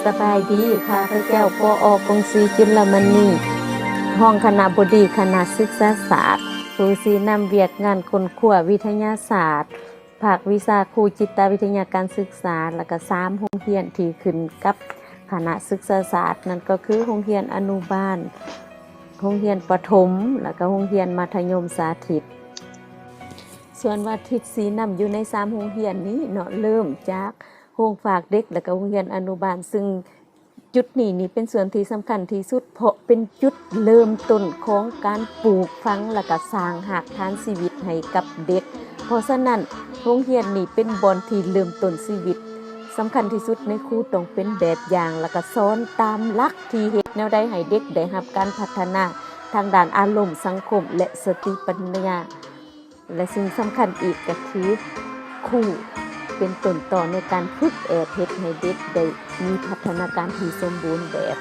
ສະບາຍດີ, ຂ້າພະເຈົ້າ ປອ ກົງສີ ຈຸນລະມະນີ ຮອງຄະນະບໍດີຄະນະສຶກສາສາດ, ຜູ້ຊີ້ນຳວຽກງານຄົ້ນຄວ້າວິທະຍາສາດ ພາກວິຊາຄູຈິດຕະວິທະຍາການສຶກສາ ແລະກະສາມໂຮງຮຽນທີ່ຂຶ້ນກັບຄະນະສຶກສາສາດ, ນັ້ນກໍຄືໂຮງຮຽນອະນຸບານ, ໂຮງຮຽນປະຖົມ ແລະກະໂຮງຮຽນມັດທະຍົມສາທິດ. ສ່ວນວ່າທິດຊີ້ນຳຢູ່ໃນສາມໂຮງຮຽນນີ້ເນາະ ເລີ່ມຈາກໂຮງຝາກເດັກ ແລະກະໂຮງຮຽນອະນຸບານ, ຊຶ່ງຈຸດນີ້ນີ້ເປັນສ່ວນທີ່ສຳຄັນທີ່ສຸດ ເພາະເປັນຈຸດເລີ່ມຕົ້ນຂອງການປູກຝັງ ແລະກະສ້າງຮາກຖານຊີວິດໃຫ້ກັບເດັກ. ເພາະສະນັ້ນ ໂຮງຮຽນນີ້ເປັນບ່ອນທີ່ເລີ່ມຕົ້ນຊີວິດ. ສຳຄັນທີ່ສຸດ ນາຍຄູຕ້ອງເປັນແບບຢ່າງ ແລະກະສອນຕາມຫຼັກທີ່ເຮັດແນວໃດໃຫ້ເດັກໄດ້ຮັບການພັດທະນາທາງດ້ານອາລົມ, ສັງຄົມ ແລະສະຕິປັນຍາ. ແລະສິ່ງສຳຄັນອີກກໍຄື ຄູເປັນຕົ້ນຕໍໃນການຝຶກແອບເຮັດໃຫ້ເດັກໄດ້ມີພັດທະນາການທີ່ສົມບູນແບບ.